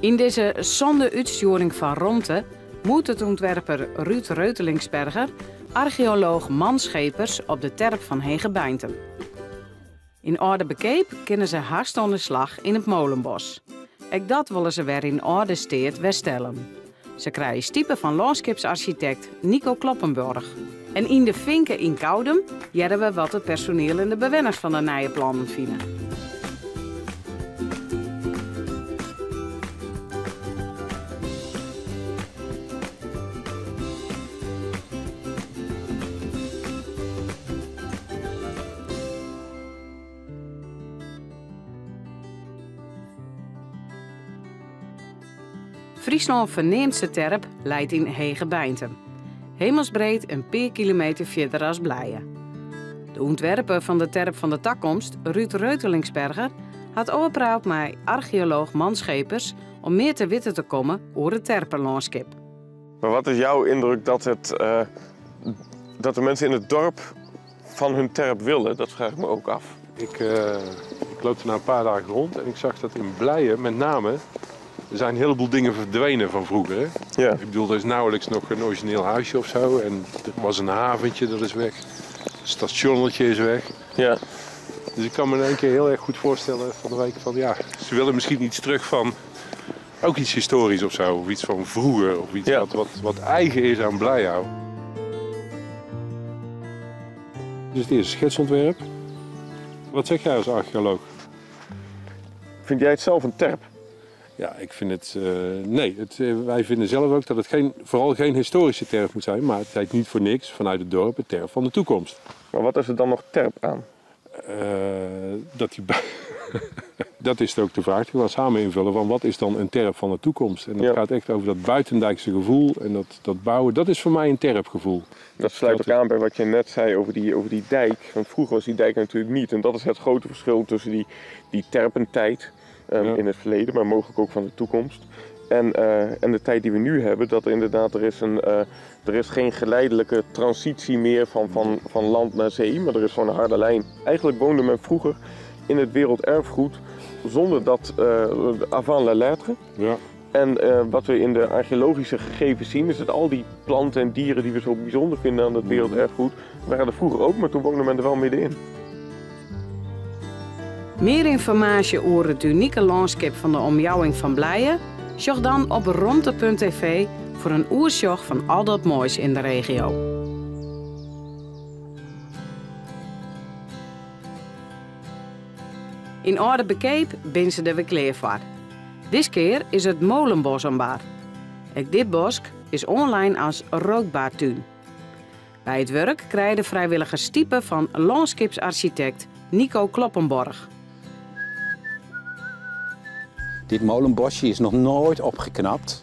Yn dizze sânde útstjoering fan Romte moetet ûntwerper Ruud Reutelingsperger archeolooch Man Schepers op de terp fan Hegebeintum. Yn Alde Bekeap kinne se hast oan de slach yn it Molenbos. Ek dat wolle se wer yn âlde steat werstellen. Se krije stipe fan lânskipsarsjitekt Nico Kloppenborg. En yn De Finke yn Koudum hearre we wat it personiel en de bewenners fan de nije plannen fine. Fryslân ferneamdste terp leit yn Hegebeintum. Hemelsbreed in pear kilometer fierder as Blije. De ûntwerper fan de terp fan de takomst, Ruud Reutelingsperger, hat ôfpraat mei archeolooch Man Schepers om mear te witten te kommen oer it terpenlânskip. Maar wat is jouw indruk dat, het, dat de mensen in het dorp van hun terp willen? Dat vraag ik me ook af. Ik loop er nou een paar dagen rond en ik zag dat in Blije met name... Er zijn een heleboel dingen verdwenen van vroeger. Hè? Ik bedoel, er is nauwelijks nog een origineel huisje of zo. En er was een haventje, dat is weg. Het stationnetje is weg. Dus ik kan me in één keer heel erg goed voorstellen van de week van ja, ze willen misschien iets terug van ook iets historisch of zo. Of iets van vroeger, of iets wat eigen is aan Blije. Dus het eerste schetsontwerp. Wat zeg jij als archeoloog? Vind jij het zelf een terp? Ja, ik vind het... nee, wij vinden zelf ook dat het vooral geen historische terp moet zijn, maar het heet niet voor niks vanuit het dorp het terp van de toekomst. Maar wat is er dan nog terp aan? Dat is ook de vraag die we samen invullen van wat is dan een terp van de toekomst? En dat gaat echt over dat buitendijkse gevoel en dat bouwen, dat is voor mij een terpgevoel. Dat sluit ook aan bij wat je net zei over die dijk. Want vroeger was die dijk natuurlijk niet. En dat is het grote verschil tussen die terpentijd in het verleden, maar mogelijk ook van de toekomst. En de tijd die we nu hebben, dat er inderdaad er is geen geleidelijke transitie meer van land naar zee, maar er is gewoon een harde lijn. Eigenlijk woonde men vroeger in het werelderfgoed zonder dat avant la lettre. En wat we in de archeologische gegevens zien, is dat al die planten en dieren die we zo bijzonder vinden aan dat werelderfgoed, waren er vroeger ook, maar toen woonde men er wel middenin. Meer informatie over het unieke landschap van de omjouwing van Blije, zoek dan op romte punt tv voor een oersjoch van al dat moois in de regio. In Alde Bekeap bin se der wer klear foar. Dit keer is het Molenbos aan bar. Ek dit bosk is online as rookbaartuun. By it wurk krije de frijwilligers stipe fan lânskipsarsjitekt Nico Kloppenborg. Dit molenbosje is nog nooit opgeknapt.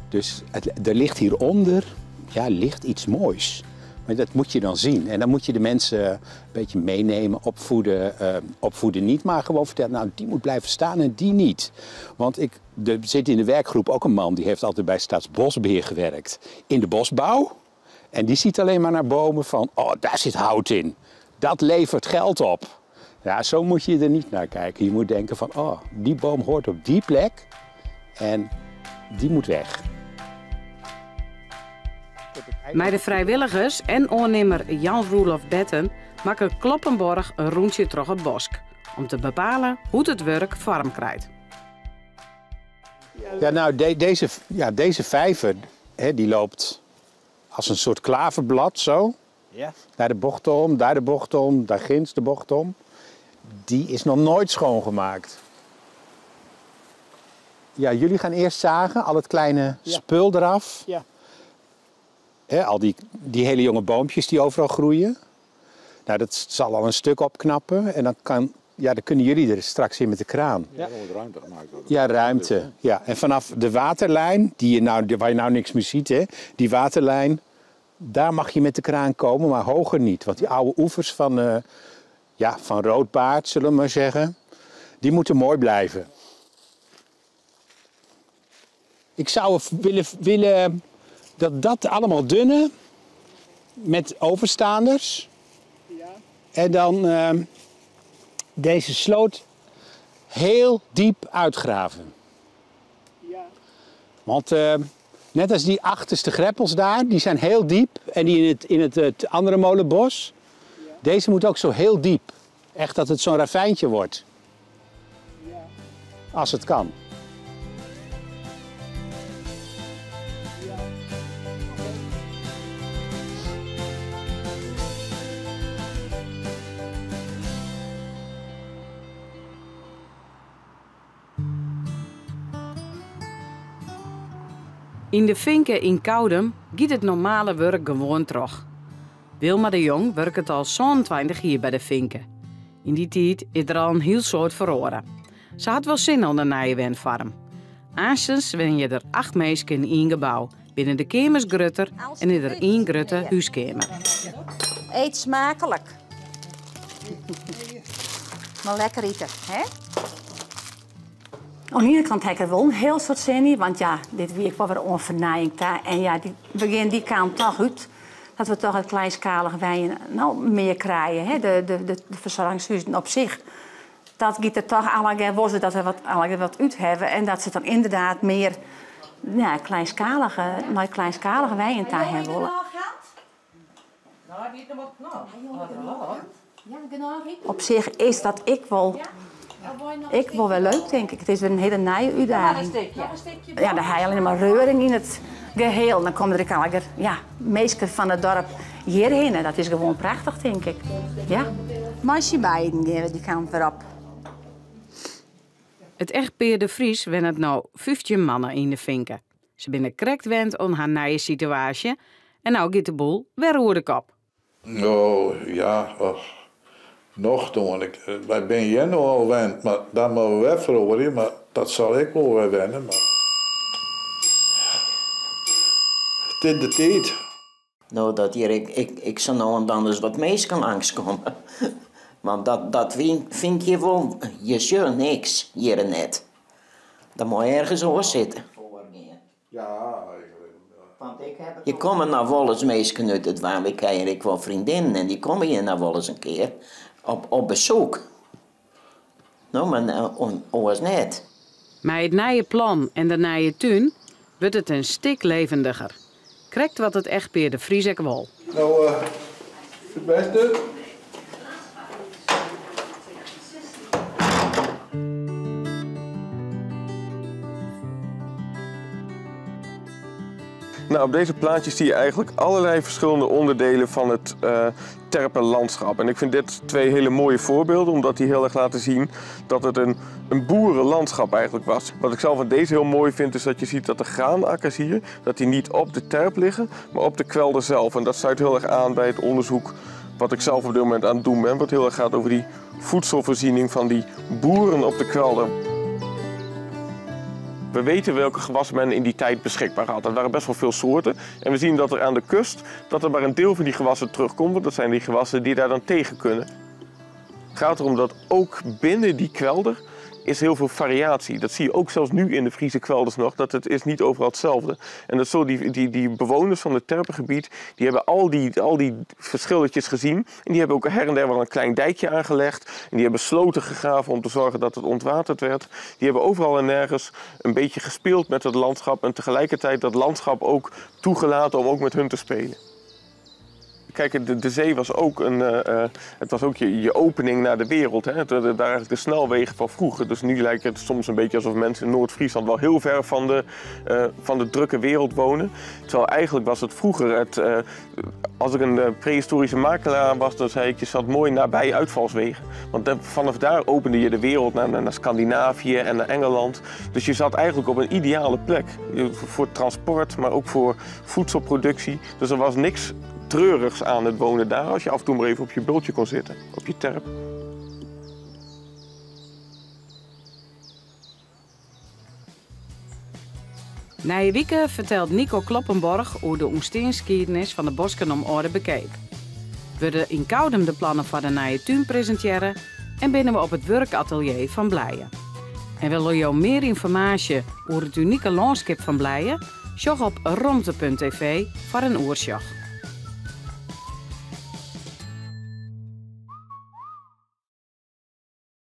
Dus er ligt hieronder, ja, ligt iets moois. Maar dat moet je dan zien. En dan moet je de mensen een beetje meenemen, opvoeden. Opvoeden niet, maar gewoon vertellen, nou, die moet blijven staan en die niet. Want er zit in de werkgroep ook een man die heeft altijd bij Staatsbosbeheer gewerkt. In de bosbouw. En die ziet alleen maar naar bomen van, oh, daar zit hout in. Dat levert geld op. Ja, zo moet je er niet naar kijken. Je moet denken van, oh, die boom hoort op die plek en die moet weg. Met de vrijwilligers en oannimmer Jan Roelof Betten maken Kloppenborg een rondje terug het bosk om te bepalen hoe het werk vorm krijgt. Ja, nou, deze, ja, deze vijver, hè, die loopt als een soort klaverblad zo. Daar de bocht om, daar de bocht om, daar ginds de bocht om. Die is nog nooit schoongemaakt. Ja, jullie gaan eerst zagen, al het kleine spul eraf. Hè, al die hele jonge boompjes die overal groeien. Nou, dat zal al een stuk opknappen. En dan kunnen jullie er straks in met de kraan. Ja, er moet ruimte gemaakt worden. Ja, ruimte. Ja. En vanaf de waterlijn, waar je nou niks meer ziet, hè, die waterlijn, daar mag je met de kraan komen, maar hoger niet. Want die oude oevers van roodbaard, zullen we maar zeggen, die moeten mooi blijven. Ik zou willen dat dat allemaal dunne met overstaanders. En dan deze sloot heel diep uitgraven. Want net als die achterste greppels daar, die zijn heel diep. En die in het andere molenbos. Deze moet ook zo heel diep. Echt dat het zo'n ravijntje wordt. Als het kan. Yn de Finke yn Koudum giet it normale wurk gewoan troch. Wilma de Jong wurket al 27 jier by de Finke. Yn dy tiid is der al in hiel soad feroare. Se hat wol sin oan de nije wenfoarm. Aanstens wenje der acht minsken yn ien gebou, binne de keamers grutter en is der ien grutte húskeamer. Eet smakelijk. Mar lekker ite, hè? Oan de iene kant ha ik der wol in hiel soad sin yn, want ja, dit wie ek wol wer oan fernijing ta. En ja, we gean dy kant toch út. Dat we toch it kleinskalige wenjen no mear krije, hè? De fersoargingshuzen op sich. Dat giet der toch allegear wol dat we allegear wat út hawwe. En dat se dan ynderdaad mear, ja, kleinskalige, nei kleinskalige wenjen ta hawwe wolle. Op sich is dat ek wol wer leuk, tink ik. It is wer in hiele nije útdaging. Ja, dan ha je allinnich mar reuring yn it geheel. Dan komme der ek allegear, ja, minsken fan it doarp hjirhinne. Dat is gewoan prachtich, tink ik. Ja. Mei syn beiden gean we dy kant wer op. It echtpear De Vries wennet no 15 moanne yn de Finke. Se binne krekt wend oan har nije situaasje en no giet de boel wer oer de kop. Oh ja, och, noch oan. Wy binne hjir no al wend, mar dan moatte we wer feroarje, mar dat sil ek wol wer wenne. Mar it is de tiid. No, dat hjir ik sa no en dan ris wat minsken langskomme. Want dat fyn ik hjir wol, je sjogge niks hjir net. Dan moat je ergens oars sitte. Ja, Je komme noch wolris minsken út it doarp. Ik ha hjir ek wol freondinnen en dy komme hjir noch wolris in kear op besoek. No, mar oars net. Mei it nije plan en de nije tún wurdt it in stik levendiger. Krekt wat it echtpear De Vries ek wol. No, it bêste. Nou, op deze plaatjes zie je eigenlijk allerlei verschillende onderdelen van het terpenlandschap. En ik vind dit twee hele mooie voorbeelden, omdat die heel erg laten zien dat het een boerenlandschap eigenlijk was. Wat ik zelf aan deze heel mooi vind, is dat je ziet dat de graanakkers hier, dat die niet op de terp liggen, maar op de kwelder zelf. En dat sluit heel erg aan bij het onderzoek wat ik zelf op dit moment aan het doen ben, wat heel erg gaat over die voedselvoorziening van die boeren op de kwelder. We weten welke gewassen men in die tijd beschikbaar had. Dat waren best wel veel soorten. En we zien dat er aan de kust dat er maar een deel van die gewassen terugkomt. Want dat zijn die gewassen die daar dan tegen kunnen. Het gaat erom dat ook binnen die kwelder is heel veel variatie. Dat zie je ook zelfs nu in de Friese kwelders nog, dat het is niet overal hetzelfde. En dat zo die bewoners van het terpengebied, die hebben al die verschilletjes gezien. En die hebben ook her en der wel een klein dijkje aangelegd. En die hebben sloten gegraven om te zorgen dat het ontwaterd werd. Die hebben overal en nergens een beetje gespeeld met het landschap. En tegelijkertijd dat landschap ook toegelaten om ook met hun te spelen. Kijk, de zee was ook het was ook je opening naar de wereld. Hè? Daar eigenlijk de snelwegen van vroeger. Dus nu lijkt het soms een beetje alsof mensen in Noord-Friesland wel heel ver van de drukke wereld wonen. Terwijl eigenlijk was het vroeger, als ik een prehistorische makelaar was, dan zei ik, je zat mooi nabij uitvalswegen. Want vanaf daar opende je de wereld naar Scandinavië en naar Engeland. Dus je zat eigenlijk op een ideale plek. Voor transport, maar ook voor voedselproductie. Dus er was niks treurigs aan het wonen daar, als je af en toe maar even op je bultje kon zitten, op je terp. Nije wike fertelt Nico Kloppenborg oer de ûntsteansskiednis fan de bosken om Alde Bekeap. Wurde yn Koudum de plannen foar de nije tún presintearre en binne we op it wurkatelier fan Blije. En wolle jo mear ynformaasje oer it unike lânskip fan Blije? Sjoch op romte punt tv foar in oersjoch.